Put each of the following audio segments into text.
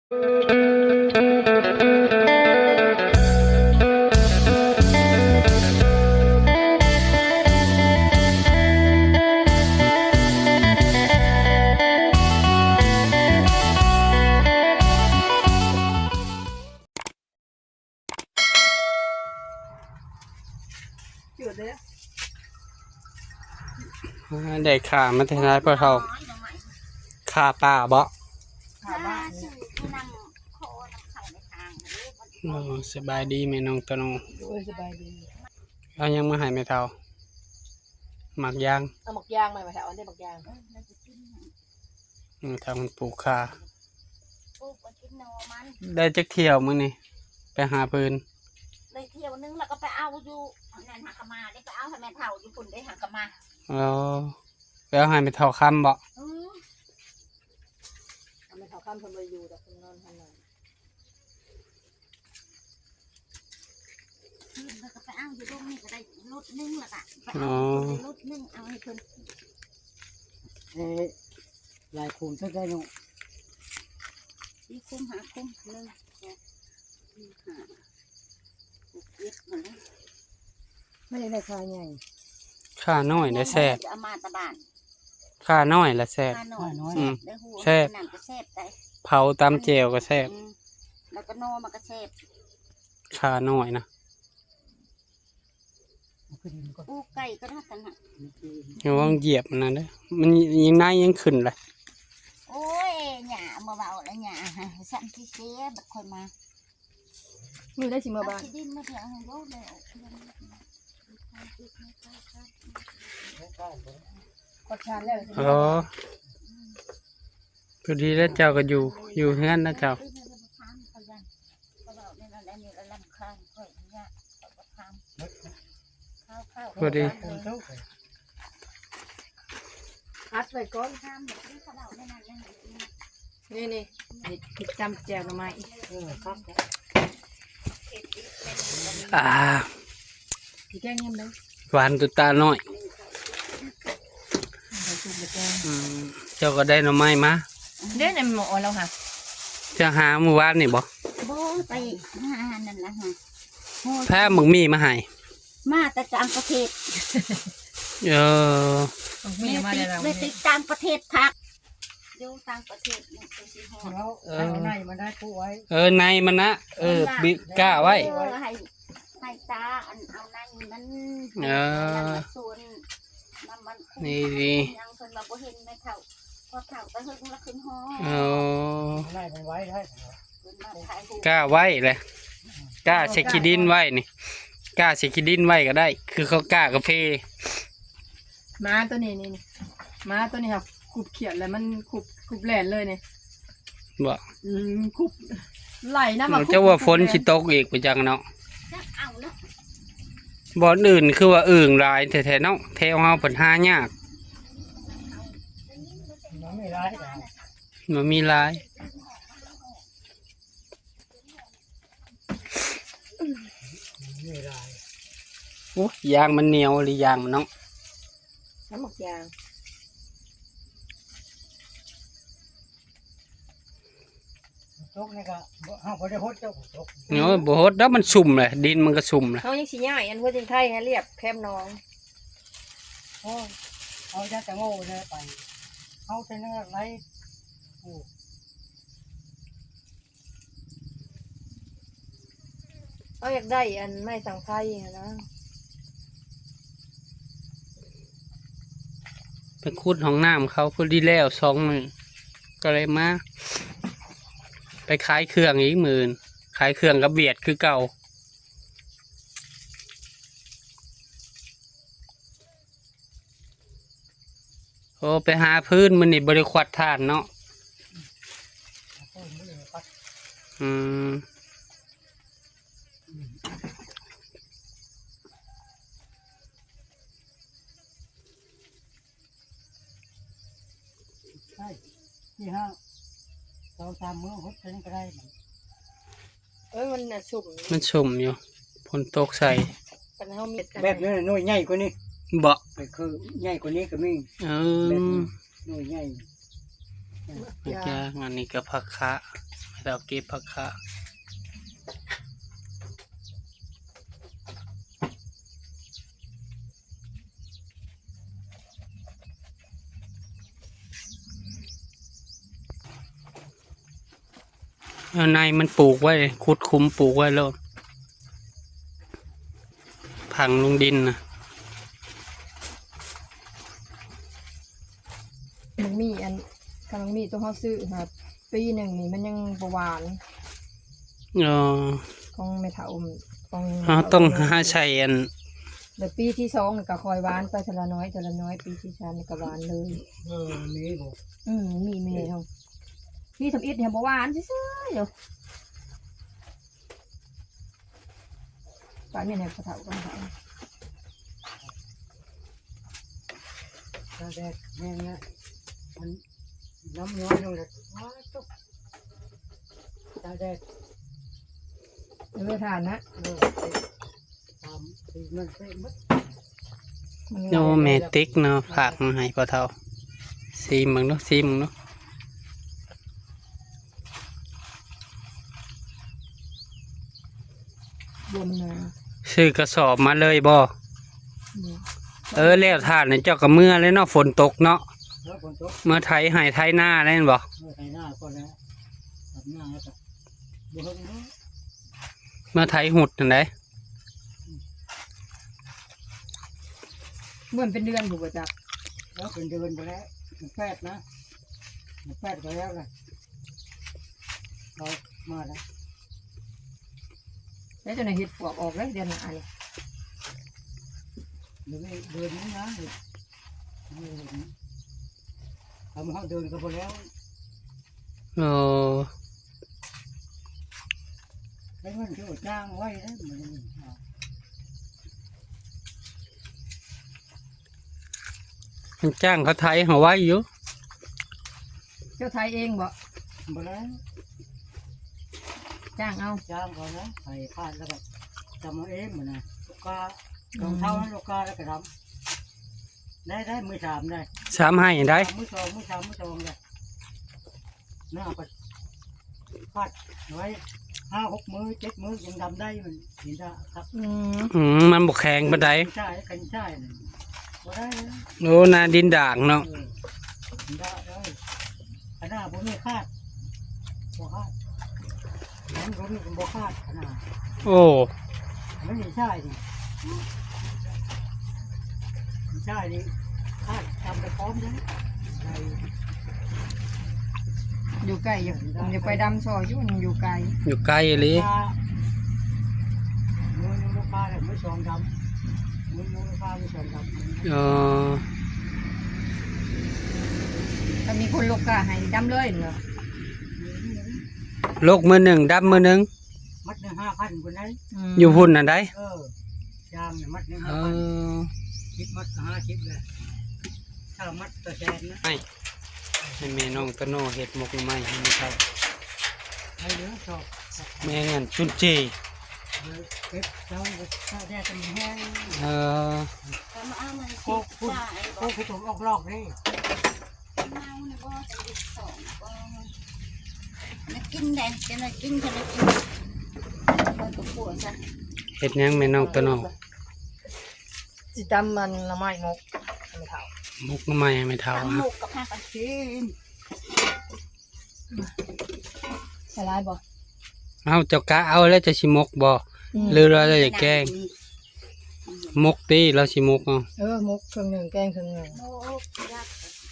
ได้ข่ามาแต่ไหนพ่อเฒ่า ข่าป่าบ่ โอ้ สบายดีแม่น้องตะโน โอ้ย สบายดี เอาหยังมาให้แม่เฒ่า หมากยาง เอาหมากยางมาแม่เฒ่า อันนี้หมากยาง อืม ทางมันปลูกข่า ปลูกไว้กินหน่อมัน ได้จักเที่ยวมื้อนี้ ไปหาฟืน ได้เที่ยวหนึ่งแล้วก็ไปเอาอยู่ อันนั้นหากะมา ได้ไปเอาให้แม่เฒ่าอยู่พุ้น ได้หากะมา อ๋อ ไปเอาให้แม่เฒ่าคำบ่ อืม เอาแม่เฒ่าคำเพิ่นบ่อยู่ดอก เพิ่นนอนหั่นน่ะ แล้วก็ไปเอาอยู่ตรงนี้ก็ได้รถหนึ่งแล้วก็ไปเอา อ๋อ รถหนึ่งเอาให้เพิ่น เอ้ย หลายคุมเท่าใดเนาะ สี่คุม ห้าคุม หนึ่ง สอง สาม สี่ ห้า หก เจ็ด นั่นแหละ ไม่ได้ข่าใหญ่ ข่าน้อยนะแซ่บ เอามาตะบ้าน ข่าน้อยละแซ่บ ข่าน้อย อืม แซ่บ นั่นก็แซ่บได้ เผาตำแจ่วก็แซ่บ อืม แล้วก็หน่อมันก็แซ่บ ข่าน้อยนะ อู้ไก่ก็ได้ตังหาก ระวังเหยียบมันนะเด้อ มันยังในยังขึ้นเลย โอ้ย หญ้ามาเว้าแล้วหญ้า สั่นสิเสียบัดค่อยมา มื้อใดสิเมือบ้าน เอาขี้ดินมาเถอะ เอาให้โลดเลย ขอทานแล้ว อ๋อ พอดีแล้วเจ้าก็อยู่ อยู่เฮือนนะเจ้า พอดี อัดไว้ก่อน นี่ นี่ เฮ็ด เฮ็ดตำแจ่วหน่อไม้ เออ ครับ อ่า สิแกงยามใด หวานตุตาน้อย เอาซุปไปแกง อืม เจ้าก็ได้หน่อไม้มา เด้ ในหม้อแล้วค่ะ เจ้าหามื้อวานนี่บ่ บ่ ไปหานั่นล่ะค่ะ แพ้หมึกมีมาให้ มาแต่ต่างประเทศ เออ มีมาได้แล้ว แม่ติดต่างประเทศพัก อยู่ต่างประเทศนี่คือสิฮอด แล้ว เออ เอาในมันได้ปลูกไว้ เออ ในมันนะ เออ เออ บิ กล้าไว้ เออ ให้ ให้ตาอันเอาในมัน เออ สวนน้ำมัน นี่ดี ยังเพิ่นว่าบ่เห็นแม่เฒ่า พอเฒ่าก็หึงแล้วขึ้นฮอด อ๋อ ในมันไว้ได้ เพิ่นมาถ่ายรูป กล้าไว้แหละ กล้าใส่ขี้ดินไว้นี่ กล้าใส่ขี้ดินไว้ก็ได้ คือเขากล้ากาแฟ หมาตัวนี้นี่ หมาตัวนี้ครับ คุบเขียดแล้วมันคุบ คุบแล่นเลยนี่ บ่ อืม คุบไหลนะ เอ้า มาคุบ เจ้าว่าฝนสิตกอีกบ่จักเนาะ บ่อนอื่นคือว่าอึ่งหลายแท้ๆเนาะ แถวเฮาเพิ่นหายาก มันมีหลาย มันมีหลาย โอ้ย ยางมันเหนียวหรือยางมันเนาะ น้ำหมกยาง ตกนี่ก็บ่ เฮาบ่ได้หดเจ้าตก โอ้ย บ่หดดอก มันซุ่มแหละ ดินมันก็ซุ่มแหละ เฮายังสิย้ายอันหัวจินไทยให้เรียบแคมหนอง โอ้ย เอายาตะโง่เลยไป เอาแต่เนื้อไหล โอ้ เขาอยากได้อันไม้สังไพหั้นนะ ไปขุดห้องน้ำเขาพอดีแล้วสองมื้อ ก็เลยมา ไปขายเครื่องอีกมื้ออื่น ขายเครื่องกับเวียดคือเก่า โอ้ ไปหาฟืน มื้อนี้บ่ได้ควัดถ่านเนาะ อืม ใช่ ที่ห้า สองสามมื้อหดเท่านั้นก็ได้ เอ้ย มันน่ะซุ่ม มันซุ่มอยู่ ฝนตกใส่ คันเฮามี แบบนี้หน่วยใหญ่กว่านี้ บ่ ก็คือใหญ่กว่านี้ก็มี เออ แบบนี้หน่วยใหญ่ หมากยาง อันนี้ก็ผักคะ หม ແລ້ວເກັບຜັກຄາ. ເອົາໃນມັນປູກໄວ້ ຂຸດຂຸມປູກໄວ້ໂລດ ຝັງລົງດິນນະ. ມັນມີອັນ ຄັນມັນມີໂຕເຮົາຊື້ຫັ້ນ ປີໜຶ່ງນີ້ມັນຍັງບໍ່ຫວານ. ອໍ ຂອງແມ່ເຖົ້າ ຂອງ ເຮົາຕ້ອງຫາໃສ່ອັນ ແລ້ວປີທີສອງນີ້ກໍຄ່ອຍຫວານໄປເທື່ອລະໜ້ອຍ ເທື່ອລະໜ້ອຍ ປີທີສາມນີ້ກໍຫວານເລີຍ. ເອີ ມີບໍ່? ອືມ ມີແມ່ເຮົາ ມີທຳອິດນີ້ບໍ່ຫວານຊື່ໆຢູ່. ປານນີ້ນະ ພໍ່ເຖົ້າກໍເຖົ້າ ຕາແດດແຮງນະ ມັນນ້ຳຍ້ອຍລົງແລ້ວ ວ້າ ຕົກ ຕາແດດ ເອີ ທ່ານນະ ເອີ ຕາມ ຕີມັນເຕະໝົດ. ໂອ້ ແມ່ຕິກເນາະ ຝາກມາໃຫ້ພໍ່ເຖົ້າ ຊີມເບິ່ງດູ ຊີມເບິ່ງດູ. ບໍ່ ມັນໜາ ຊື້ກະສອບມາເລີຍບໍ່? ບໍ່ ເອີ ແລ້ວທ່ານນີ້ເຈົ້າກໍເມືອແລ້ວເນາະ ຝົນຕົກເນາະ. ເອີ ຝົນຕົກ ເມືອໄຖໄຮ່ໄຖນາແລ້ວແມ່ນບໍ່? ເມືອໄຖນາກ່ອນແລ້ວ ອາບນ້ຳແລ້ວກໍບໍ່ເຖິງເນາະ ເມືອໄຖຫຸດຫັ້ນໃດ. ເມືອເປັນເດືອນພຸ້ນບໍ່ຈັກ ເອີ ເປັນເດືອນພຸ້ນແຫຼະ ເດືອນແປດນະ ເດືອນແປດກໍແລ້ວລະ ເອົາມາແລ້ວ. ແລ້ວຈັ່ງໃດເຮັດປວກອອກເລີຍເດືອນໜ້ານີ້ ເດືອນນີ້ ເດືອນນີ້ນະ ທຳເຮົາເດີນກໍບໍ່ແລ້ວ. ໂອ້ ໃຫ້ມັນຖືຈ້າງໄວ້ເດ້ ມັນ ມັນຈ້າງເຂົາໄຖເຮົາໄວ້ຢູ່. ເຈົ້າໄຖເອງບໍ່? ບໍ່ໄດ້ ຈ້າງເອົາ ຈ້າງເຂົານະ ໄຖຂາດແລ້ວກໍຈຳເອົາເອງ ມື້ນະ ລູກຄ້າ ອືມ ຂອງເຂົາລູກຄ້າແລ້ວກໍທຳ ໄດ້ ໄດ້ ມື້ສາມໄດ້ ສາມໄຮ່ໄດ້ ມື້ສອງ ມື້ສາມ ມື້ສອງໄດ້ ໜ້າກໍຂາດໄວ້ຫ້າຫົກມື້ ເຈັດມື້ຍັງດຳໄດ້ ມັນເຫັນຈະຄັກ ອືມ ອືມ ມັນບໍ່ແຂງປານໃດ ໃຊ້ ຄັນໃຊ້ ໂອ້ ນາດິນດ່າງເນາະ ເອີ ໄດ້ເລີຍ ຂະໜາດບໍ່ມີຂາດ ບໍ່ຂາດ ມັນບໍ່ມີ ມັນບໍ່ຂາດຂະໜາດ ໂອ້ ມັນມີຊາຍນີ້ ມີຊາຍນີ້ ຂາດ ຈຳໄປພ້ອມເດ້ ໄດ້ ຢູ່ໃກ້ຢູ່ ຢາກໄປດຳຊ່ອຍຢູ່ ມັນຢູ່ໄກ ຢູ່ໄກອີ່ຫຼີ ມື້ໜຶ່ງລູກຄ້າແລ້ວ ມື້ສອງດຳ ມື້ໜຶ່ງລູກຄ້າ ມື້ສອງດຳ ອໍ ຖ້າມີຄົນລູກຄ້າໃຫ້ດຳເລີຍເນາະ ລູກມື້ໜຶ່ງ ດຳມື້ໜຶ່ງ ມັດໜຶ່ງຫ້າພັນພຸ້ນໃດ ອືມ ຢູ່ພຸ້ນຫັ້ນໃດ ເອີ ຈ້າງມັດໜຶ່ງຫ້າພັນ ເອີ ສິບມັດກໍຫ້າສິບແຫຼະ ຊາວມັດກໍແສນນະ ໃຫ້ ໃຫ້ແມ່ນ້ອງຕະໂນເຮັດໝົກໜໍ່ໄມ້ໃຫ້ແມ່ເຖົ້າ ໃຫ້ເຫຼືອຊອບ ແມ່ງອັນຈຸນເຈ ເອີ ເກັບເຈົ້າ ເຈົ້າແດ່ຕ້ອງແຫ້ງ ເອີ ໂຄກພຸ້ນ ໂຄກຜູ້ຊົມອອກລອກເດ້ ເມົານະບໍ່ ຈັກເດັກສອງບໍ່ ນະກິນແດ່ ຈະນະກິນ ຈະນະກິນ ເຮັດຫຍັງແມ່ນ້ອງຕະໂນ? ຊິຕຳອັນໜໍ່ໄມ້ໝົກ ແມ່ເຖົ້າ ໝົກໜໍ່ໄມ້ໃຫ້ແມ່ເຖົ້າ ຕຳໝົກກັບພາກັນກິນ ໃສ່ຫຼາຍບໍ່? ເອົາ ເຈົ້າກະເອົາແລ້ວ ເຈົ້າຊິໝົກບໍ່? ອືມ ຫຼືວ່າລາວຢາກແກງ? ໝົກຕິ ລາວຊິໝົກເອົາ ເອີ ໝົກເຄິ່ງໜຶ່ງ ແກງເຄິ່ງໜຶ່ງ ໝົກ ຢາກ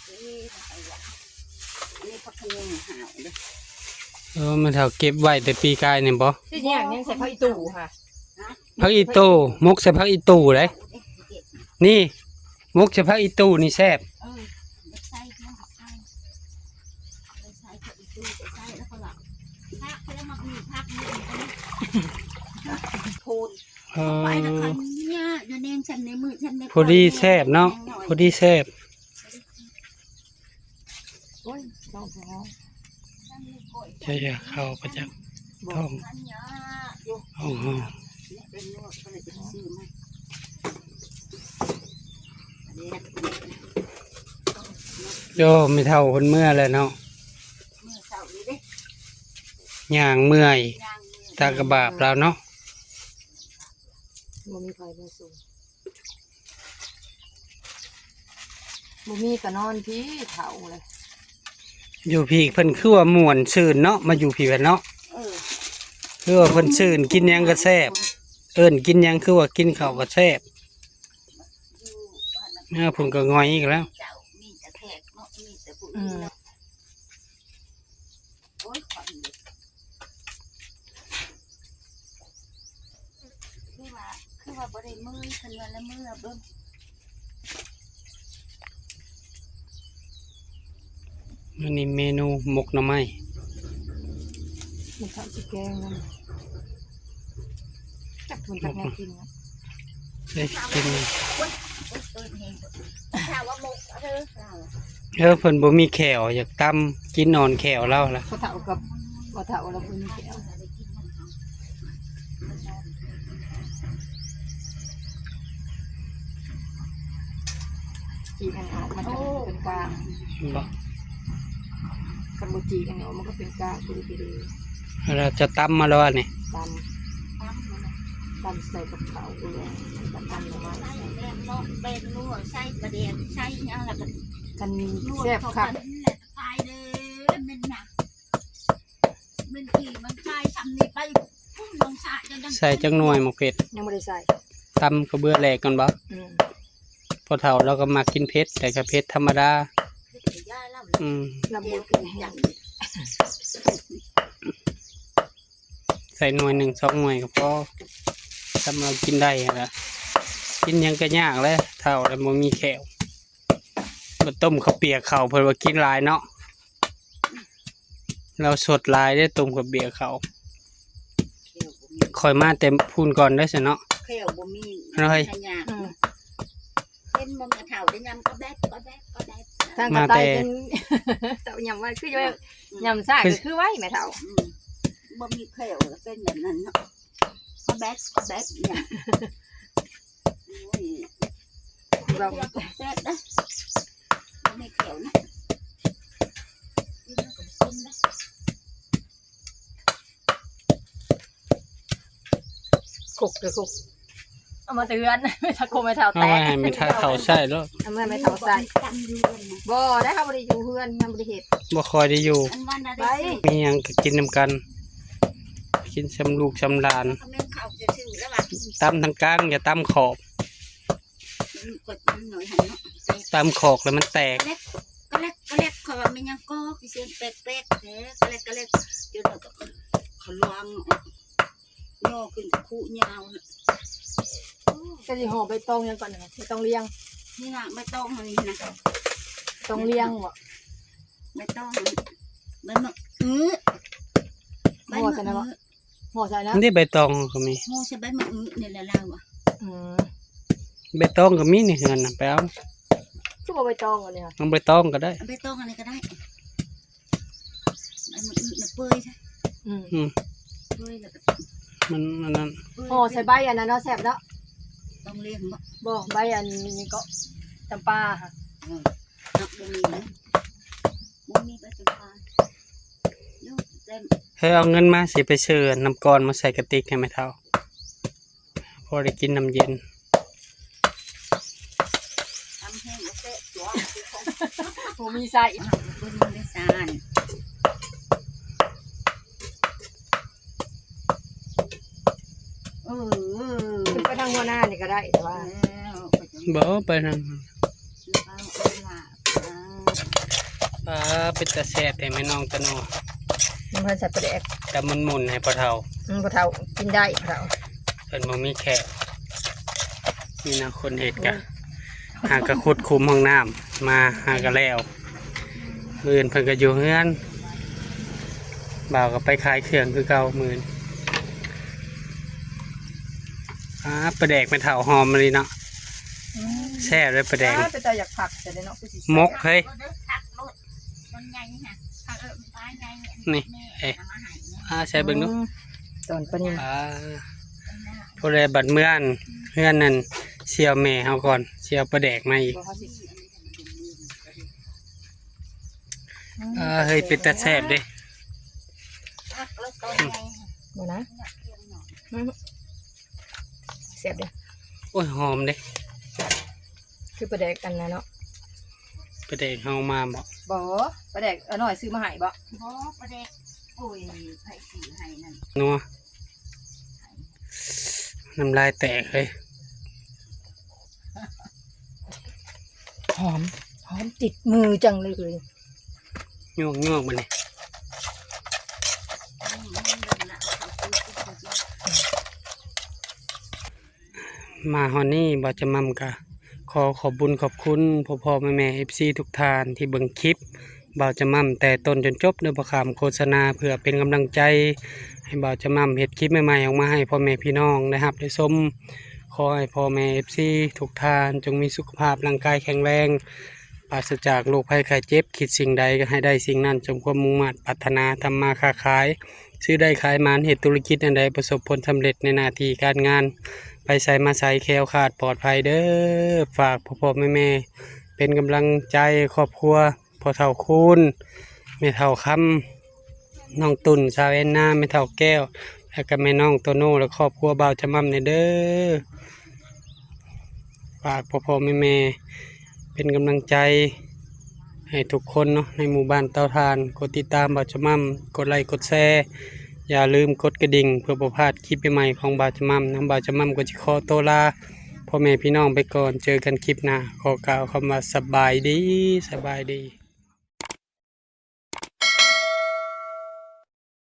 ເອີ ແມ່ເຖົ້າເກັບໄວ້ແຕ່ປີກາຍນີ້ບໍ່? ຊິຫຍັງ ຍັງໃສ່ຜັກອີ່ຕູ່ຫະ ຜັກອີ່ຕູ່ ໝົກໃສ່ຜັກອີ່ຕູ່ເດ້ ນີ້ ໝົກໃສ່ຜັກອີ່ຕູ່ນີ້ແຊບ ເອີ ຢາກໃສ່ ຢາກໃສ່ ໃສ່ຜັກອີ່ຕູ່ ໃສ່ແລ້ວກໍລະ ຜັກ ແລ້ວມັກມີຜັກນີ້ ໂພນ ເອີ ໄປນະຄັນເນີ້ຍ ຢູ່ໃນຊັ້ນໃນມືຊັ້ນໃນ ພໍດີແຊບເນາະ ພໍດີແຊບ ໂອ້ຍ ເຈົ້າ ໃສ່ເຂົ້າໄປຈັກທ້ອງ ໂອ້ໂຫ ໂອ້ ແມ່ເຖົ້າເພິ່ນເມືອແລ້ວເນາະ ເມືອເຊົ້ານີ້ເດ້ ຍ່າງເມື່ອຍ ຕາກະບາບລາວເນາະ. ບໍ່ມີໃຜມາສົ່ງ ບໍ່ມີກໍນອນພີ້ເຖົ້າເລີຍ. ຢູ່ພີ້ເພິ່ນຄືວ່າມ່ວນຊື່ນເນາະ ມາຢູ່ພີ້ເພິ່ນເນາະ. ເອີ ຄືວ່າເພິ່ນຊື່ນ ກິນຫຍັງກໍແຊບ ເອີ້ນກິນຫຍັງຄືວ່າກິນເຂົ້າກໍແຊບ. ເອີ ເພິ່ນກໍຫງອຍອີກແລ້ວ. ອືມ ໂອ້ຍ ຂ້ອຍນີ້ ຄືວ່າ ຄືວ່າບໍ່ໄດ້ເມື່ອຍ ເພິ່ນວ່າລະເມື່ອເບິ່ງ. ອັນນີ້ເມນູໝົກໜໍ່ໄມ້ ມັນເຂົ້າຊິແກງນຳ ຈັກເພິ່ນຈັກແນວກິນເນາະ. ໄດ້ກິນ ເອີ ເພິ່ນບໍ່ມີແຂ້ວ ຢາກຕຳ ກິນອ່ອນແຂ້ວລາວລະ. ພໍ່ເຖົ້າກັບພໍ່ເຖົ້າລາວບໍ່ມີແຂ້ວ. ຈີກອັນອອກ ມັນຈະເປັນກ້າງ ບໍ່ ຄັນບໍ່ຈີກອັນອອກ ມັນກໍເປັນກ້າງ. ລາວຈະຕຳມາແລ້ວນີ້ ຕຳ ຕຳໃສ່ກັບເຂົ້າເລີຍ ແລ້ວກໍຕຳໜໍ່ໄມ້ໃສ່ ແປ້ງນົວ ແປ້ງນົວ ໃສ່ປາແດກ ໃສ່ຫຍັງ ແລ້ວກໍ ຄັນແຊບຄັກ ຂາຍເດີ ແມ່ນນະ ມັນອີມັນຄາຍຊ່ຳນີ້ໄປ ຜູ້ນ້ອງຊາຍ ໃສ່ຈັກໜ່ວຍໝາກເຜັດ? ຍັງບໍ່ໄດ້ໃສ່ ຕຳກະເບືອແຫຼກກ່ອນບໍ່? ອືມ ພໍ່ເຖົ້າລາວກໍມັກກິນເຜັດ ແຕ່ກະເຜັດທຳມະດາ. ອືມ ລະບໍ່ກິນແຮງ ໃສ່ໜ່ວຍໜຶ່ງສອງໜ່ວຍກໍພໍ ຊ່ຳເຮົາກິນໄດ້ຫັ້ນລະ. ກິນຫຍັງກໍຍາກແຫຼະ ເຖົ້າແລ້ວບໍ່ມີແຂ້ວ. ມາຕົ້ມເຂົ້າປຽກເຂົ້າ ເພິ່ນວ່າກິນຫຼາຍເນາະ ລາວສົດຫຼາຍເດ້ ຕົ້ມເຂົ້າປຽກເຂົ້າ. ຂ້ອຍມາແຕ່ພຸ້ນກ່ອນເດີຊັ້ນເນາະ ແຂ້ວບໍ່ມີ ເອີຍ ເຫັນບໍ່ ແມ່ເຖົ້າໄດ້ຍຳກໍແບບ ກໍແບບ ກໍແບບ ທາງກະໄຕ ມາແຕ່ ເຈົ້າຍຳໄວ ຄື ອືມ ຍຳຊ້າ ຄື ຄືໄວແມ່ເຖົ້າ. ອືມ ບໍ່ມີແຂ້ວກໍເປັນແບບນັ້ນເນາະ ກໍແບບ ກໍແບບ ຫຍັງ ໂອ້ຍ ລອງ ແຊບເດ້ ບໍ່ມີແຂ້ວນະ ກິນແລ້ວກໍບໍ່ຄົນເດ້. ຄົກເດີຄົກ ເອົາມາແຕ່ເຮືອນ ຖ້າຄົກແມ່ເຖົ້າແຕກ ເອົາໄວ້ໃຫ້ແມ່ເຖົ້າໃຊ້ໂລດ ເອົາມາໃຫ້ແມ່ເຖົ້າໃຊ້. ບໍ່ໄດ້ ເຮົາບໍ່ໄດ້ຢູ່ເຮືອນ ຍັງບໍ່ໄດ້ເຮັດ ບໍ່ຄ່ອຍໄດ້ຢູ່ ໄປ ມີຫຍັງກໍກິນນຳກັນ ກິນຊ່ຳລູກຊ່ຳຫຼານ. ຕຳທາງກາງ ຢ່າຕຳຂອບ ຕຳຂອບແລ້ວມັນແຕກ. ກະແລັກ ກະແລັກ ຂ້ອຍວ່າແມ່ນຫຍັງກໍຄືສຽງແປກໆແທ້ ກະແລັກ ກະແລັກ ຈົນວ່າກໍ ເຂົາລວງຍໍຂຶ້ນກະຄຸຍາວນະ. ກະຊິຫໍ່ໃບຕອງຫຍັງກ່ອນນະ ໃບຕອງລຽງ ນີ້ນະ ໃບຕອງອັນນີ້ນະ ຕອງລຽງບໍ? ໃບຕອງອັນ ໃບໝາກອຶ ໃບໝາກອຶ ຫໍ່ໃສ່ນະ ນີ້ໃບຕອງກໍມີ ຫໍ່ໃສ່ໃບໝາກອຶນີ້ແຫຼະລາວວ່າ. ອືມ ໃບຕອງກໍມີໃນເຮືອນນະ ໄປເອົາ. ຄືບໍ່ໃບຕອງອັນນີ້ ເອົາໃບຕອງກໍໄດ້ ເອົາໃບຕອງອັນນີ້ກໍໄດ້ ໃບໝາກອຶນະເປີຍຊະ. ອືມ ອືມ ເປີຍແລ້ວກໍ ມັນອັນນັ້ນ ຫໍ່ໃສ່ໃບອັນນັ້ນເນາະ ແຊບເນາະ. ຕ້ອງລ້ຽງບໍ? ບໍ່ ໃບອັນນີ້ກໍ ຈຳປາຫະ ເອີ ເຮົາບໍ່ມີນະ ບໍ່ມີໃບຈຳປາ. ເອີ ເອົາເງິນມາ ຊິໄປຊື້ນ້ຳກ້ອນມາໃສ່ກະຕິກໃຫ້ແມ່ເຖົ້າ ພໍໄດ້ກິນນ້ຳເຢັນ. ຕຳແຫ້ງແຊບຕົວະ ບໍ່ມີໃສ່ ບໍ່ມີໃສ່. ເອີ ຂຶ້ນໄປທາງຫົວໜ້ານີ້ກໍໄດ້ ແຕ່ວ່າ ບໍ່ ໄປທາງ ອ່າ ເປັນຕາແຊບແທ້ແມ່ນ້ອງຕະໂນ. ນ້ຳເພິ່ນໃສ່ປາແດກ ຕຳໝຸ່ນໆໃຫ້ພໍ່ເຖົ້າ. ອືມ ພໍ່ເຖົ້າກິນໄດ້ ພໍ່ເຖົ້າ ເພິ່ນບໍ່ມີແຂ້ວ ມີແນວຄົນເຮັດກະ ຫາກະຂຸດຂຸມຫ້ອງນ້ຳມາ ຫາກະແລ້ວ. ມື້ອື່ນເພິ່ນກໍຢູ່ເຮືອນ ບ່າວກໍໄປຂາຍເຄື່ອງຄືເກົ່າມື້ອື່ນ. ອ່າ ປາແດກແມ່ເຖົ້າຫອມອີ່ຫຼີເນາະ. ອືມ ແຊບເລີຍປາແດກ. ອ່າ ເປັນຕາຢາກພັກແທ້ເນາະ ຄືຊິແຊບ ໝົກເຮີ້ຍ ມັນໃຫຍ່ນະ ເອີ ປາໃຫຍ່ ນີ້ ເອີ ອ່າ ໃສ່ເບິ່ງດູ. ອືມ ຕອນປານິນ ອ່າ ຜູ້ໃດບັດເມືອນເຮືອນນັ້ນ ຊິເອົາແມ່ເຮົາກ່ອນ ຊິເອົາປາແດກມາອີກ. ອ່າ ເຮີ້ຍ ເປັນຕາແຊບເດ້. ບໍ່ນະ ອືມ ແຊບເດ້. ໂອ້ຍ ຫອມເດ້. ຄືປາແດກອັນນັ້ນເນາະ ປາແດກເຮົາມາບໍ່? ບໍ່ ປາແດກອານ້ອຍຊື້ມາໃຫ້ບໍ່? ບໍ່ ປາແດກ ໂອ້ຍ ໃຜຊື້ໃຫ້ນັ້ນ ນົວ ນ້ຳລາຍແຕກເຮີ້ຍ. ຫອມ ຫອມຕິດມືຈັງເລີຍ. ຍວກໆ ບັດນີ້ ມາຮອດນີ້ ບ່າວຈະໝ່ຳກະຂໍຂອບບຸນຂອບຄຸນພໍ່ໆ ແມ່ໆ ເອັຟຊີ ທຸກທ່ານທີ່ເບິ່ງຄລິບບ່າວຈະໝ່ຳແຕ່ຕົ້ນຈົນຈົບ ໂດຍບໍ່ຂ້າມໂຄສະນາ ເພື່ອເປັນກຳລັງໃຈໃຫ້ບ່າວຈະໝ່ຳເຮັດຄລິບໃໝ່ໆ ອອກມາໃຫ້ພໍ່ແມ່ພີ່ນ້ອງໄດ້ຮັບໄດ້ຊົມ. ຂໍໃຫ້ພໍ່ແມ່ເອັຟຊີທຸກທ່ານຈົ່ງມີສຸຂະພາບຮ່າງກາຍແຂງແຮງ ປາສະຈາກໂລກໄພໄຂ້ເຈັບ, ຄິດສິ່ງໃດກໍໃຫ້ໄດ້ສິ່ງນັ້ນສົມຄວາມມຸ່ງມາດປາດຖະໜາ, ທຳມາຄ້າຂາຍ, ຊື້ໄດ້ຂາຍໝານ, ເຮັດທຸລະກິດອັນໃດປະສົບຜົນສຳເລັດໃນໜ້າທີ່ການງານ, ໄປໃສມາໃສແຄ້ວຄາດປອດໄພເດີ້. ຝາກພໍ່ໆແມ່ໆເປັນກຳລັງໃຈຄອບຄົວພໍ່ເຖົ້າຄູນ, ແມ່ເຖົ້າຄຳ, ນ້ອງຕຸ່ນ, ສາວແອນນາ, ແມ່ເຖົ້າແກ້ວ ແລະກະແມ່ນ້ອງໂຕໂນ ແລະຄອບຄົວບ່າວຈະໝ່ຳແດ່ເດີ້. ຝາກພໍ່ໆແມ່ໆເປັນກຳລັງໃຈໃຫ້ທຸກຄົນເນາະ ໃນໝູ່ບ້ານເຕົາຖ່ານ, ກົດຕິດຕາມບ່າວຈະໝ່ຳ, ກົດໄລກ໌ ກົດແຊ, ຢ່າລືມກົດກະດິ່ງເພື່ອບໍ່ພາດຄລິບໃໝ່ໆຂອງບ່າວຈະໝ່ຳນຳ. ບ່າວຈະໝ່ຳກໍຊິຂໍໂຕລາພໍ່ແມ່ພີ່ນ້ອງໄປກ່ອນ, ເຈີກັນຄລິບໜ້າ. ຂໍກ່າວຄຳວ່າສະບາຍດີ, ສະບາຍດີ.